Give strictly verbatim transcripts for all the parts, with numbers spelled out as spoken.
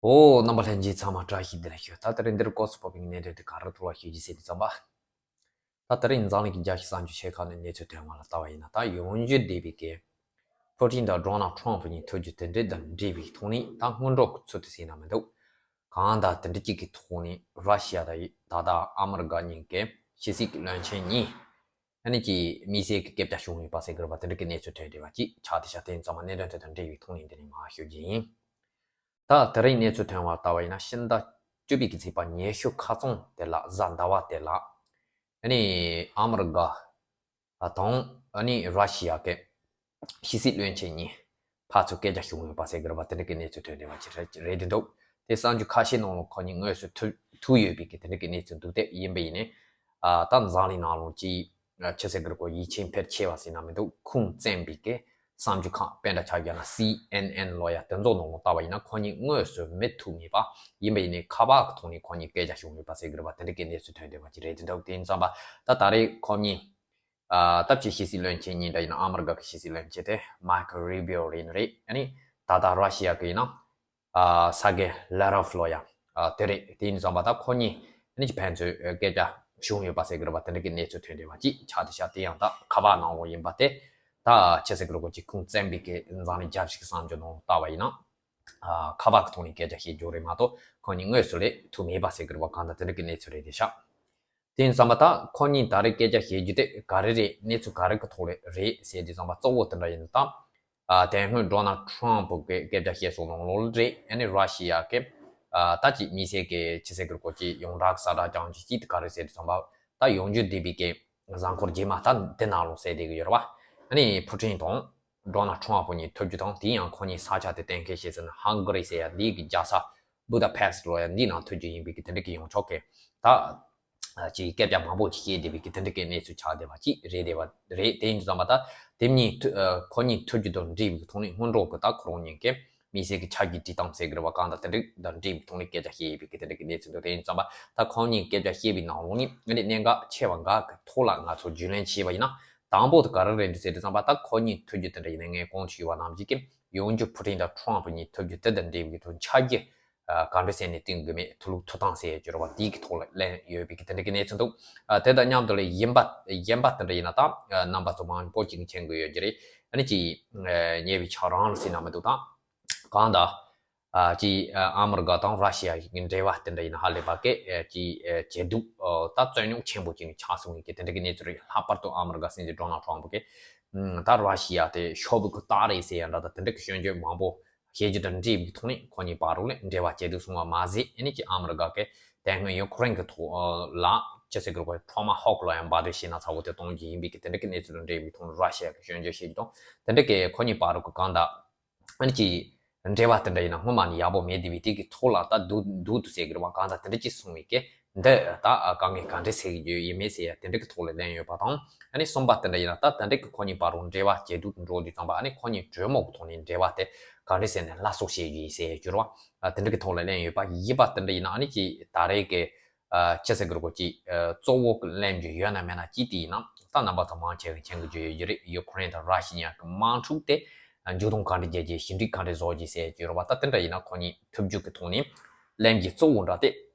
ཨོ། རྣམ་པ་ལྷན་རྒྱས་ཚང་མ་བཀྲ་ཤིས་བདེ་ལེགས་ཞུ། ད་དེ་རིང་འདིར་སྐོར་སུ་ཕོག་པའི་གནད་དོན་དེ་ག་རེ་ཐོག་ལ་ཞུ་རྒྱུ་ཟེར་དུས་ཙམ་པ། ད་དེ་རིང་འཛམ་གླིང་གི་རྒྱལ་སྤྱི་གསར་འགྱུར་ཆེ་ཁག་ནས་གནས་ཚུལ་ཐོན་པ་ལ་ལྟ་བ་ཡིན་ན། ད་ཡོང་རྒྱུ་བསྡད་པའི་གི་ཕུ་ཊིན་དང་ཌོ་ནལ་ཊམ་ཕུ་གཉིས་ཐུག་རྒྱུ་དེ་འདྲ་དང་འབྲེལ་བའི་ཐོག་ནས། ད་སྔོན་འགྲོ་གི་ཚུལ་དུ་ཟིན་ན་མི་འདུག་གང་ལྟར་དེ་འདྲ་གཅིག་གི་ཐོག་ནས་ར་ཤི་ཡ་དང་ད་ལྟ་ཨ་མི་རི་ཀ་གཉིས་ཀྱི་ཕྱི་སྲིད་བློན་ཆེན་གཉིས་ཨ་ནི་ཀྱི་དམིགས་བསལ་གྱི་སྐད་ཆ་བྱུང་ཡོད་པ་ཟེར་གི་རེད་པ། དེ་འདྲ་གི་གནས་ཚུལ་ཐོན་བསྡད་པ་ཅིག་ཆགས་བསྡད་ཤག་དེ་ཡིན་ཙང་མ་གནད་དོན་དེ་དང་འབྲེལ་བའི་ཐོག་ནས་འདི་ནས་མར་ཞུ་རྒྱུ་ཡིན། ད་དེ་རིང་གནས་ཚུལ་ཐོན་པར་ལྟ་བ་ཡིན་ན། ཕྱི་ཟླ་བཅུ་པའི་གི་ཚེས་པ་ཉི་ཤུ་ཁ་རྩང་དེ་ལ། གཟའ་ཟླ་བ་དེ་ལ་ཨ་ནི་ཨ་མི་རི་ཀ་དང་ཨ་ནི་ར་ཤི་ཡ་གི་ཕྱི་སྲིད་བློན་ཆེན་གཉིས་ཕར་ཚུར་སྐད་ཆ་བྱུང་ཡོད་པ་ཟེར་གི་རེད་པ། དེ་འདྲ་གི་གནས་ཚུལ་ཐོན་བསྡད་པ་ཅིག་རེད་རེད་འདུག་དེ་གསར་འགྱུར་ཁ་ཤས་ནང་ལ་ཁོ་གཉིས་དངོས་སུ་ཐུག་ཐུག་ཡོད་པའི་གི་དེ་འདྲ་གི་གནས་ཚུལ་འདུག་སྟེ། ཡིན་པ་ཡིན་ནའི་ཨ་ད་འཛམ་གླིང་ནང་ལོགས་ཀྱི་ཨ་ཆི་ཟེར་གི་རེད་གོ། ཡིད་ཆེས་འཕེར་ཆེ་བ་ཟེར་ན་མི་འདུག་ཁུངས་བཙན་པའི་གི་གསར་འགྱུར་ཁང་། དཔེ་འདྲ་ཆ་བཞག་ན་སི་ཨེན་ཨེན་ལོ་ཡ་དེ་ཚོ་ནང་ལ་ལྟ་བ་ཡིན་ན། ཁོ་གཉིས་དངོས་སུ་མི་ཐུག་མེད་པ། ཡིན་པ་ཡིན་ནའི་ཁ་པར་གི་ཐོག་ནས་ཁོ་གཉིས་སྐད་ཆ་བྱུང་ཡོད་པ་ཟེར་གི་རེད་པ། དེ་འདྲ་གི་གནས་ཚུལ་ཐོན་བསྡད་པ་ཅིག་རེད་འདུག་དེ་ཡིན་ཙང་པ་ད་ད་རེས་ཁོ་གཉིས་ཨ་སྟབས་ཀྱིས་ཕྱི་སྲིད་བློན་ཆེན་གཉིས་འདྲ་ཡིན་ན། ཨ་མི་རི་ཀ་གི་ཕྱི་སྲིད་བློན་ཆེན་དེ་མར་ཀོ་རུ་བྷི་ཡོ་ཡིན་ནི་རེད། ཨ་ནི་ད་ལྟ་ར་ཤི་ཡ་གི་ཡིན་ན་ཨ་སེར་གེ་ལ་རོབ་ལོ་ཡ་ཨ་དེ་རེད། དེ་ཡིན་ཙང་པ་ད་ཁོ་གཉིས་ཨ་ནི་ཀྱི་ཕན་ཚུན་སྐད་ཆ་བྱུང་ཡོད་པ་ཟེར་གི་རེད་པ། དེ་འདྲ་གི་གནས་ཚུལ་ཐོན་བསྡད་པ་ཅིག་ཆགས་བསྡད་ཤག་དེ་ཡང་ད་ཁ་པར་ནང་ལོགས་ཡིན་པ་དེ། ད་ཆི་ཟེར་གི་རེད་གོ། ཅིག་ཁུངས་བཙན་པའི་གི་འཛམ་གླིང་རྒྱལ་སྤྱི་གི་གསར་འགྱུར་ནང་ལ་ལྟ་བ་ཡིན་ན། ཨ་ཁ་པར་གི་ཐོག་ནས་སྐད་ཆ་བཤད་རྒྱུ་རེད་མ་གཏོགས། ཁོ་གཉིས་དངོས་སུ་ལས་ཐུག་མེད་པ་ཟེར་གི་རེད་པ། གང་ལྟར་དེ་འདྲ་གི་གནས་ཚུལ་རེད་བསྡད་ཤག་དེ་ཡིན་ཙང་པ་ད་ཁོ་གཉིས་ད་རེས་སྐད་ཆ་བཤད་རྒྱུ་དེ་ག་རེ་རེད། གནས་ཚུལ་ག་རེ་གི་ཐོག་ལ་རེད་ཟེར་དུས་ཙང་པ། གཙོ་བོ་དེ་འདྲ་ཡིན་ན་ད་ཨ་དེ་སྔོན་ཌོ་ནལ་ཊམ་ཕུ་གི་སྐད་ཆ་བཤད་སོང་ནང་ལོགས་ལ་རེད། ཨ་ནི་ར་ཤི་ཡ་གི་ཨ་ད་ཅིག་དམིགས་བསལ་གི་ཆི་ཟེར་གི་རེད་གོ། ཅིག་ཡོངས་གྲགས་གསལ་བསྒྲགས་རྐྱང་རྒྱུ་ཅིག་དེ་ག་རེ་ཟེར་དུས་ཙང་པ། ད་ཡོང་རྒྱུ་བསྡད་པའི་གི་གཟའ་འཁོར་རྗེས་མ་ད་དེ་ནང་ལོགས་ཟེར་བསྡད་གི་ཡོད་རེད་པ། ཨ་ནི་ཕུ་ཊིན་དང་ཌོ་ནལ་ཊམ་ཕུ་གཉིས་ཐུག་རྒྱུ་དང་། དེ་ཡང་ཁོ་གཉིས་ས་ཆ་དེ་གཏན་འཁེལ་བྱས་ཟིན་ན་ཧང་གྷ་རི་ཟེར་ཡ་འདི་གི་རྒྱལ་ས་བུ་ད་པེ་སི་ལོ་ཡ་འདི་ནང་ཐུག་རྒྱུ་ཡིན་པའི་གི་དེ་འདྲ་གི་ཡོང་ཆོག་གི། ད་ཨ་ཅིག་སྐད་ཆ་མང་པོ་ཅིག་བཤད་བསྡད་པའི་གི་དེ་འདྲ་གི་གནས་ཚུལ་ཆགས་བསྡད་པ་ཅིག་རེད་བསྡད་པ་རེད། དེ་ཡིན་དུས་ཙང་པ་ད་དེ་གཉིས་ཐུ་ཨ་ཁོ་གཉིས་ཐུག་རྒྱུ་དང་འབྲེལ་བའི་གི་ཐོག་ནས་སྔོན་འགྲོ་གི་ད་ཁོ་རང་གཉིས་ཀྱི་དམིགས་བསལ་གྱི་ཆ་རྒྱུས་འབྲི་སྟངས་ཟེར་གི་རེད་པ། གང་ལྟར་དེ་འདྲ་དང་འབྲེལ་བའི་ཐོག་ནས་སྐད་ཆ་བཤད་ཡོད་པའི་གི་དེ་འདྲ་གི་གནས་ཚུལ་འདུག་དེ་ཡིན་ཙང་པ་ད་ཁོང་གཉིས་སྐད་ཆ་བཤད་པའི་ནང་ལོགས་ནས་ཨ་ནི་གནད་འགག་ཆེ་བ་འགའ་གི་ཐོག་ལ་ང་ཚོ་རྒྱུས་ལོན་བྱས་པ་ཡིན་ན། དང་པོ་དེ་ག་རེ་རེད་འདུག་ཟེར་དུས་ཙང་པ། ད་ཁོ་གཉིས་ཐུག་རྒྱུ་དེ་འདྲ་ཡིན་ན། ངས་གོང་དུ་ཞུས་པ་ནང་བཞིན་གྱི་ཡོང་རྒྱུ་ཕུ་ཊིན་དང་ཊམ་ཕུ་གཉིས་ཐུག་རྒྱུ་དེ་དང་འབྲེལ་བའི་གི་ཐོག་ཆ་རྒྱུས་ཨ་ག་འདྲ་ཟེར་ནས་བསྟན་དགོས་མེད། ཐུགས་ལུགས་ཐུགས་ཐང་ཟེར་ཡ་ཅིག་ཡོད་རེད་པ། དེའི་གི་ཐོག་ལ་གླེང་ཡོད་པའི་གི་དེ་འདྲ་གི་གནས་ཚུལ་འདུག་ཨ་དེ་དང་མཉམ་དུ་ལ་གཞན་པ་གཞན་པ་དེ་འདྲ་ཡིན་ན་ད་ཨ་རྣམ་པ་ཚོ་མང་པོ་ཅིག་མཁྱེན་གི་ཡོད་ཀྱི་རེད། ཨ་ནི་ཅིག་ཨ་ཉེ་བའི་ཆར་རང་ལ་ཟེར་ན་མི་འདུག་ད་གང་ལྟར་ཨ་ཅིག་ཨ་ཨ་མི་རི་ཀ་དང་ར་ཤི་ཡ་གི་འབྲེལ་བ་དེ་འདྲ་ཡིན་ན་ཧ་ལས་པ་གི་ཨ་ཅིག་ཨ་ཇེ་སྡུག་ཨ་ད་རྩོད་རྙོག་ཆེན་པོ་ཅིག་ཆགས་སོང་བའི་གི་དེ་འདྲ་གི་གནས་ཚུལ་རེད། ལྷག་པར་དུ་ཨ་མི་རི་ཀ་སྲིད་འཛིན་ཌོ་ནལ་ཊམ་ཕུ་གི་ཨ་ད་ར་ཤི་ཡ་དེ་ཤོབ་གི་རྟགས་རེད་ཟེར་ཡ་འདྲ་དང་དེ་འདྲ་གི་སྐྱོན་བརྗོད་མང་པོ་བྱེད་རྒྱུ་དང་འབྲེལ་བའི་ཐོག་ནས་ཁོ་གཉིས་བར་རུ་ལ་འབྲེལ་བ་ཇེ་སྡུག་སོང་བ་མ་ཟད། ཨ་ནི་ཅིག་ཨ་མི་རི་ཀ་གི་དེ་སྔོན་ཡུ་ཁུ་རེན་གི་ཐོག་ལ་ཅི་ཟེར་དགོས་རེད་གོ། ཊོ་མ་ཧོག་ལ་ཡང་འབར་འདྲེན་བྱས་ན་ཚ་བོ་དེ་གཏོང་རྒྱུ་ཡིན་པའི་གི་དེ་འདྲ་གི་གནས་ཚུལ་དང་འབྲེལ་བའི་ཐོག་ནས་ར་ཤི་ཡ་གི་སྐྱོན་བརྗོད་བྱེད་རྒྱུ་དང་། དེ་འདྲ་གི་ཁོ་གཉིས་བར་རུ་གི་གང་ལྟར་ཨ་ནི་ཅིག་འབྲེལ་བ་དེ་འདྲ་ཡིན་ན་སྔོན་མ་ནས་ཡག་པོ་མེད་བསྡད་པའི་དེ་གི་ཐོག་ལ་ད་སྡུག་སྡུག་ཏུ་ཟེར་གི་རེད་པ། གང་ལྟར་དེ་འདྲ་ཅིག་སོང་བའི་གི་འདི་ད་དཀའ་ངལ་ག་འདྲ་སེལ་གི་རྒྱུ་ཡིན་མིན་ཟེར་ཡ་དེ་འདྲ་གི་ཐོག་ལ་གླེང་ཡོད་པ་དང་། ཨ་ནི་གསུམ་པ་དེ་འདྲ་ཡིན་ན་ད་དེ་འདྲ་གི་ཁོ་གཉིས་བར་རུ་འབྲེལ་བ་ཇེ་སྡུག་ཏུ་འགྲོ་དུས་ཙམ་པ། ཨ་ནི་ཁོ་གཉིས་གྲོས་མོལ་གི་ཐོག་ནས་འབྲེལ་བ་དེ་ག་འདྲ་ཟེར་ནས་སླར་གསོ་བྱེད་རྒྱུ་ཡིན་ཟེར་ཡ་གི་རེད་པ། ཨ་དེ་འདྲ་གི་ཐོག་ལ་གླེང་ཡོད་པ། བཞི་པ་དེ་འདྲ་ཡིན་ན་ཨ་ནི་ཅིག་ད་རེས་ཀྱི་ཨ་ཅི་ཟེར་དགོས་རེད་གོ། ཅིག་ཨ་གཙོ་བོ་གི་གླེང་རྒྱུ་ཡོད་ན་མེད་ན་ཅིག་དེ་ཡིན་ན། ད་རྣམ་པ་ཚོ་མང་ཆེ་གིས་མཁྱེན་གི་རྒྱུ་ཡོད་རྒྱུ་རེད། ཡུ་ཁུ་རེན་དང་ར་ཤི་ཡ་གི་དམག་འཁྲུག་དེ་མཇུག་སྡོམ་ག་འདྲ་རྒྱག་རྒྱུ། ཞི་འགྲིག་ག་འདྲ་བཟོ་རྒྱུ་ཟེར་རྒྱུ་རེད་པ། ད་དེ་འདྲ་ཡིན་ན་ཁོ་གཉིས་ཐུག་རྒྱུ་གི་ཐོག་ནས་གླེང་རྒྱུ་གཙོ་བོ་འདྲ་དེ་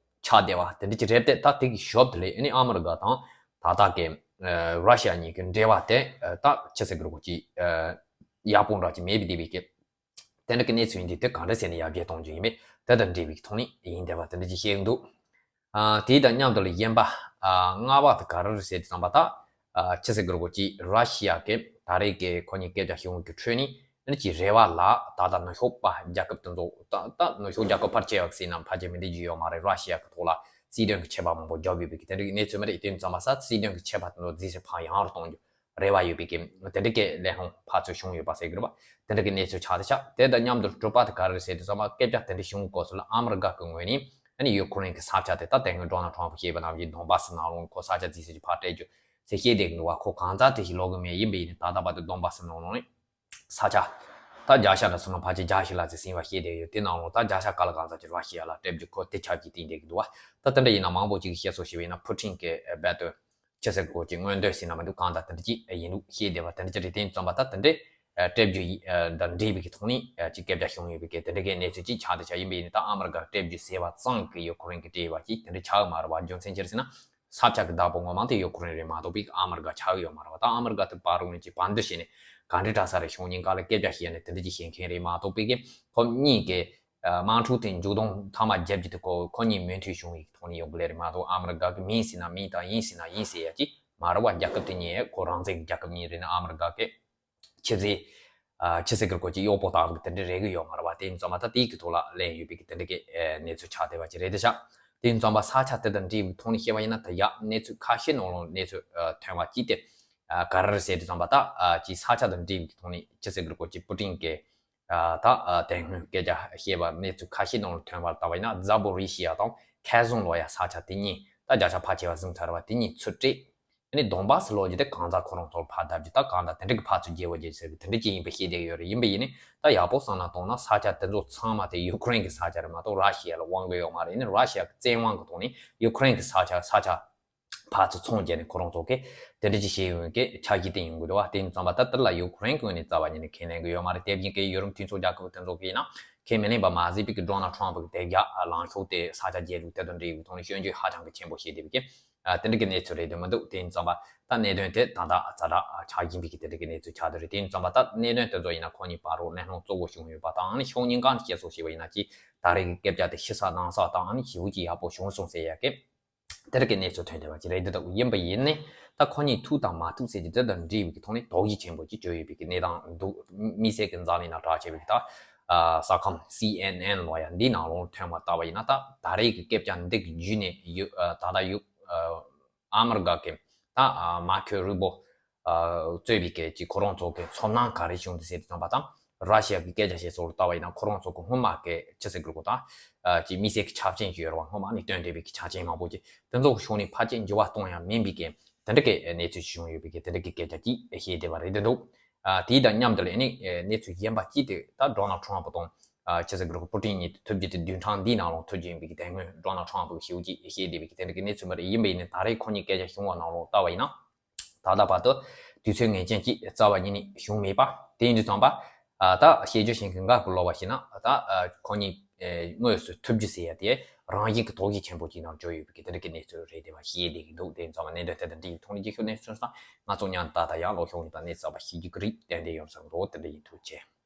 ཆགས་བསྡད་པ་དེ་འདྲ་ཅིག་རེད་དེ། ད་དེ་གི་ཞོབ་དེ་ལས་ཨ་ནི་ཨ་མི་རི་ཀ་དང་ད་ལྟ་གི་ཨ་ར་ཤི་ཡ་གཉིས་ཀྱི་འབྲེལ་བ་དེ་ཨ་ད་ཅི་ཟེར་དགོས་རེད་གོ། ཅིག་ཨ་ཡག་པོ་འདྲ་ཅིག་མེད་པའི་བསྡད་པའི་གི་དེ་འདྲ་གི་གནས་ཚུལ་ཡིན་དུས། དེ་ག་འདྲ་ཟེར་ནས་ཡར་རྒྱས་གཏོང་རྒྱུ་ཡིན་མིན་དེ་དང་འབྲེལ་བའི་ཐོག་ནས་ཡིན་བསྡད་པ་དེ་འདྲ་ཅིག་བཤད་གི་འདུག་ཨ་དེ་དང་མཉམ་དུ་ལ་གཞན་པ་ཨ་ལྔ་པ་དེ་ག་རེ་རེད་ཟེར་དུས་ཙམ་པ། ད་ཨ་ཅི་ཟེར་དགོས་རེད་གོ། ཅིག་ར་ཤི་ཡ་གི་ད་རེས་ཀྱི་ཁོ་གཉིས་སྐད་ཆ་བྱུང་གི་ཁྲོད་ནས་ཨ་ནི་ཅིག་རེ་བ་ལ་ད་ལྟ་ནུབ་ཕྱོགས་པ་རྒྱལ་ཁབ་དེ་ཚོ། ད་ད་ནུབ་ཕྱོགས་རྒྱལ་ཁབ་ཕལ་ཆེ་བ་ཟེར་ན་ཕལ་ཆེར་མི་འགྲིག་རྒྱུ་ཡོད་མ་རེད། ར་ཤི་ཡ་གི་ཐོག་ལ་སྲིད་དོན་གི་ཆད་པ་མང་པོ་བརྒྱབ་ཡོད་པའི་གི་དེ་འདྲའི་གནས་ཚུལ་མ་རེད། དེ་ཡིན་ཙང་མ་ས་སྲིད་དོན་གི་ཆད་པ་དེ་ཚོ་རྫིས་སུ་ཕར་ཡང་རུ་གཏོང་རྒྱུ་རེ་བ་ཡོད་པའི་གི་དེ་འདྲ་གི་གླེང་སློང་ཕར་ཚུར་བྱུང་ཡོད་པ་ཟེར་གི་རེད་པ། དེ་འདྲ་གི་གནས་ཚུལ་ཆགས་བསྡད་ཤག་དེ་དང་མཉམ་དུ་དྲུག་པ་དེ་ག་རེ་རེད་ཟེར་དུས་ཙམ་པ། སྐད་ཆ་དེ་འདྲ་བྱུང་སྐབས་སུ་ལ་ཨ་མི་རི་ཀ་གི་ངོས་ནས་ཨ་ནི་ཡུ་ཁུ་རེན་གི་ས་ཆ་དེ། ད་དེ་སྔོན་ཌོ་ནལ་ཊམ་ཕུ་བཤད་པ་ནང་བཞིན་དོན་བྷ་སི་ནང་ལོགས་ཁོ་ས་ཆ་རྫིས་སུ་ཅིག་ཕར་སྤྲད་རྒྱུ་ཟེར་བཤད་བསྡད་གི་འདུག་པ། ཁོ་གང་ཟག་དེ་ཞིག་ལོག་གི་མེད། ཡིན་པ་ཡིན་ནའི་ད་ལྟ་བར་དུ་དོན་བྷ་སི་ནང་ལོགས་ནས་ས་ཆ་ད་བརྒྱ་ཆ་ལ་སོང་ན་ཕལ་ཆེར་བརྒྱ་ཞིག་ལ་ཟེར་ཟིན་པ་བཤད་བསྡད་ཡོད། དེ་ནང་ལོགས་ད་བརྒྱ་ཆ་ག་ལ་གང་འཚམ་ཅིག་ར་ཤི་ཡ་ལ་སྤྲད་རྒྱུ་ཁོ་དེ་ཆ་གཅིག་བསྟན་བསྡད་གི་འདུག་པ། ད་དེ་འདྲ་ཡིན་ན་མང་པོ་ཅིག་གིས་བཤད་སྲོལ་ཞིག་ཡིན་ན། ཕུ་ཊིན་གི་རྦད་དེ་ཅི་ཟེར་དགོས་ཀྱི་མངོན་འདོད་ཟེར་ན་མི་འདུག་གང་ལྟར་དེ་འདྲ་ཅིག་ཡིན་འདུག་བཤད་བསྡད་པ་དེ་འདྲ་ཅིག་རེད། དེ་ཡིན་ཙང་པ་ད་དེ་འདྲ་ སྤྲད་རྒྱུ་དང་འབྲེལ་བའི་གི་ཐོག་ནས་ཅིག་སྐད་ཆ་བྱུང་ཡོད་པའི་གི་དེ་འདྲ་གི་གནས་ཚུལ་ཅིག་ཆགས་བསྡད་ཆགས་ཡིན་པ་ཡིན་ནའི། ད་ཨ་མི་རི་ཀ་སྤྲད་རྒྱུ་ཟེར་བ་ཙམ་གི་ཡུ་ཁུ་རེན་གི་སྤྲད་པ་ཅིག་དེ་འདྲ་ཆགས་ཡོད་མ་རེད་བ། རྒྱུ་མཚན་ཅི་རེད་ཟེར་ན། ས་ཆ་གི་བདག་པོ་ངོ་མ་དེ་ཡུ་ཁུ་རེན་རེད་མ་གཏོགས་པའི་ཨ་མི་རི་ཀ་ཆགས་ཡོད་མ་རེད་བ། ད་ཨ་མི་རི་ཀ་དེ་བར་རུང་ཅིག་བར་འདི་བྱས་ནས་ག་འདྲ་དྲག་ས་རེད། ཤོང་ཉིན་ག་ལ་སྐད་ཆ་བཤད་ནས་དེ་འདྲ་ཅིག་བཤད་མཁན་རེད་མ་གཏོགས་པའི་གི་ཁོ་གཉིས་ཀྱི་དམག་འཁྲུག་དེ་མཇུག་སྡོམ་མཐའ་མ་རྒྱབ་ཀྱི་དེ་ཁོ་ཁོ་གཉིས་མོས་མཐུན་བྱུང་བའི་ཐོག་ནས་ཡོང་གི་ལས་རེད་མ་གཏོགས། ཨ་མི་རི་ཀ་གི་མིན་ཟེར་ན་མིན་དང་ཡིན་ཟེར་ན་ཡིན་ཟེར་ཡ་ཅིག་མ་རེད་བ། རྒྱལ་ཁབ་དེ་གཉིས་ཁོ་རང་བཙན་གྱི་རྒྱལ་ཁབ་གཉིས་རེད་ན། ཨ་མི་རི་ཀ་གི་ཆི་ཟེར། ཨ་ཆི་ཟེར་གི་གོ་ཅིག་གཡོག་པོ་ལྟ་བུ་དེ་འདྲ་རེད་གི་ཡོད་མ་རེད་བ། དེ་ཡིན་ཙང་མ་ད་དེའི་གི་ཐོག་ལ་གླེང་ཡོད་པའི་གི་དེ་འདྲ་གི་ཨེ་གནས་ཚུལ་ཆགས་བསྡད་པ་ཅིག་རེད་དེ་ཤག་དེ་ཡིན་ཙང་མ་ས་ཆ་དེ་དང་འབྲེལ་བའི་ཐོག་ནས་བཤད་པ་ཡིན་ན། ད་ཡ་གནས་ཚུལ་ཁ་ཤས་ནང་ལོགས་གནས་ཚུལ་ཨ་ཐོན་པ་ཅིག་དེ་ཨ་ག་རེ་རེད་ཟེར་དུས་ཙམ་པ། ད་ཨ་ཅིག་ས་ཆ་དང་འབྲེལ་བའི་གི་ཐོག་ནས་ཆི་ཟེར་གི་གོ་ཅིག་པུ་ཏིན་གི་ཨ་ད་ཨ་དེ་སྔོན་སྐད་ཆ་བཤད་པ་གནས་ཚུལ་ཁ་ཤས་ནང་ལ་ཐོན་པ་ལྟ་བ་ཡིན་ན། ཛ་པོ་རི་ཤི་ཡ་དང་ཁེ་སོང་ལོ་ཡ་ས་ཆ་དེ་གཉིས། ད་བརྒྱ་ཆ་ཕལ་ཆེ་བ་ཟིན་ཚར་བ་དེ་གཉིས་ཚུར་སྤྲད། ཨ་ནི་དོན་བ་སི་ལོ་རྒྱུ་དེ་གང་ཟག་ཁོ་རང་ཚོར་ཕར་བརྡབ་རྒྱུ། ད་གང་ལྟར་དེ་འདྲ་གི་ཕར་ཚུར་རྒྱལ་བ་རྒྱལ་ཟེར་གི་དེ་འདྲ་ཅིག་ཡིན་པའི་ཤེས་བསྡད་ཡོད་རེད། ཡིན་པ་ཡིན་ནི་ད་ཡག་པོ་བསམ་བློ་གཏོང་ན་ས་ཆ་དེ་ཚོ་ཚང་མ་དེ་ཡུ་ཁུ་རེན་གི་ས་ཆ་རེད་མ་གཏོགས་ར་ཤི་ཡ་ལ་དབང་གི་ཡོད་མ་རེད། ཨ་ནི་ར་ཤི་ཡ་གི་བཙན་དབང་གི་ཐོག་ནས་ཡུ་ཁུ་རེན་གི་ས་ཆ་ས་ཆ་ཕར་ཚུར་ཚོང་བྱས་ནས་ཁོ་རང་ཚོ་གི་དེ་འདྲ་ཅིག་བྱས་ཡོང་གི་འཆར་གཞི་དེ་ཡོང་གི་འདུག་བ། དེ་ཡིན་ཙང་མ་ད་དེ་ལ་ཡུ་ཁུ་རེན་གི་ངོས་ནས་རྩ་བ་ཉིད་ནས་ཁས་ལེན་གི་ཡོད་མ་རེད། དེ་བཞིན་གི་ཡུ་རོབ་མཐུན་ཚོགས་རྒྱལ་ཁབ་དེ་ཚོ་གི་ཡིན་ན་ཁས་མི་ལེན་པ་མ་ཟད་པའི་གི་ཌོ་ནལ་ཊམ་གི་དེབ་རྒྱ་ལངས་ཤོག་དེ་ས་ཆ་རྒྱལ་ལུགས་དེ་དང་འབྲེལ་བའི་ཐོག་ནས་སྐྱོན་བརྗོད་ཧ་ཅང་གི་ཆེན་པོ་བྱས་བསྡད་པའི་གི་ཨ་དེ་འདྲ་གི་གནས་ཚུལ་རེད་འདུག་མི་འདུག་དེ་ཡིན་ཙང་མ་ད་གནད་དོན་དེ་ད་ལྟ་ཛ་དྲག་ཆགས་ཀྱིན་པའི་གི་དེ་འདྲ་གི་གནས་ཚུལ་ཆགས་བསྡད་རེད། དེ་ཡིན་ཙང་མ་ད་གནད་དོན་དེ་ཚོ་ཡིན་ན་ཁོ་གཉིས་བར་རོ་གནད་སྣང་གཙོ་བོ་བྱུང་ཡོད་པ་དང་། ཨ་ནི་ཤོག་སྙིང་གང་བཤད་སོགས་བྱས་པ་ཡིན་ན་ཅིག་ད་རེས་ཀྱི་སྐད་ཆ་དེ་ཤི་ས་ནང་ས་དང་། ཨ་ནི་ཞེ་པོ་ཅིག་ཡག་པོ་བྱུང་སོང་ཟེར་ཡ་གི་དེ་འདྲ་གི་གནས་ཚུལ་ཐོན་བསྡད་པ་ཅིག་རེད་འདུག་ཡིན་པ་ཡིན་ནི་ད་ཁོ་གཉིས་ཐུག་དང་མ་ཐུག་ཟེར་གྱི་དེ་དང་འབྲེལ་བའི་གི་ཐོག་ནས་དོགས་གཞི་ཆེན་པོ་ཅིག་བརྗོད་ཡོད་པའི་གི་གནས་སྟངས་འདུག་དམིགས་བསལ་གི་འཛམ་གླིང་ནང་གྲགས་ཆེ་བའི་གི་ད་ཨ་གསར་ཁང་སི་ཨེན་ཨེན་ལོ་ཡ་འདི་ནང་ལོགས་ཐོན་པ་ལྟ་བ་ཡིན་ན། ད་ད་རེས་ཀྱི་སྐད་ཆ་འདི་གི་བརྒྱུད་ནས་ཡུ་ཨ་ད་ལྟ་ཡུ་ཨ་ཨ་མི་རི་ཀ་གི་ད་ཨ་མར་ཁོ་རུ་བོ་ཨ་གཙོས་པའི་གི་ཅིག་ཁོ་རང་ཚོ་གི་ཚོར་སྣང་ག་རེ་བྱུང་འདུག་ཟེར་དུས་ཙམ་པ། ད་ར་ཤི་ཡ་གི་སྐད་ཆ་བཤད་སོགས་ལ་ལྟ་བ་ཡིན་ན་ཁོ་རང་ཚོ་གི་སྔོན་མ་གི་ཅི་ཟེར་དགོས་གོ། ད་ཨ་ཅིག་དམིགས་བསལ་གྱི་ཆ་རྐྱེན་ཅིག་ཡོད་རེད་བ། སྔོན་མ་ནས་བཏོན་བསྡད་པའི་གི་ཆ་རྐྱེན་མང་པོ་ཅིག་དེ་ཚོ་གི་ཕྱོགས་ནས་ཕལ་ཆེར་འགྱུར་བ་གཏོང་ཡ་མིན་པའི་གི་དེ་འདྲ་གི་གནས་ཚུལ་ཞིག་བྱུང་ཡོད་པའི་གི་དེ་འདྲ་གི་སྐད་ཆ་ཅིག་བཤད་བསྡད་པ་རེད་འདུག་ཨ་དེའི་དང་མཉམ་དུ་ལ་ཨ་ནི་གནས་ཚུལ་གཞན་པ་ཅིག་དེ་ད་ཌོ་ནལ་ཊམ་པ་དང་ཨ་ཅི་ཟེར་དགོས་རེད། པུ་ཏིན་གཉིས་ཐུག་རྒྱུ་དེ་བདུན་ཕྲག་འདིའི་ནང་ལོགས་ཐུག་རྒྱུ་ཡིན་པའི་གི་དེ་སྔོན་ཌོ་ནལ་ཊམ་པ་གི་ཞེ་པོ་ཅིག་བཤད་བསྡད་པའི་གི་དེ་འདྲ་གི་གནས་ཚུལ་མ་རེད། ཡིན་པ་ཡིན་ནའི་ད་རེས་ཁོ་གཉིས་སྐད་ཆ་བྱུང་བ་ནང་ལོགས་ལྟ་བ་ཡིན་ན། ད་ལྟ་བར་དུ་དུས་ཚོད་ངེས་ཅན་ཅིག་རྩ་བ་ཉིད་ནས་བྱུང་མེད་པ། དེ་ཡིན་དུས་ཙམ་པ་ཨ་ད་བཤད་རྒྱུ་ཞིག་གི་འགག་པ་ལོག་པ་ཞིག་ན། ད་ཨ་ཁོ་གཉིས་ཨེ་དངོས་སུ་ཐུག་རྒྱུ་ཟེར་ཡ་དེ་རང་བཞིན་གྱི་དོགས་གཞི་ཆེན་པོ་ཅིག་ནང་འཇོག་ཡོད་པའི་གི་དེ་འདྲ་གི་གནས་ཚུལ་རེད་བསྡད་པ་ཤེས་བསྡད་ཀྱི་འདུག་དེ་ཡིན་ཙམ་པ་གནད་དོན་དེ་དང་འདྲ་བའི་ཐོག་ནས་རྒྱུན་ཤོག་གནས་ཚུལ་སོགས་ང་ཚོ་མཉམ་དུ་ད་ལྟ་ཡང་ལོ་ཤོག་ཡིན་པ་གནས་ཚུལ་བ་ཤེས་རྒྱུ་གི་རིགས་ཏན་ཏན་ཡོང་བསམ་འགྲོ། དེ་འདྲ་ཡིན། ཐུགས་རྗེ་ཆེ།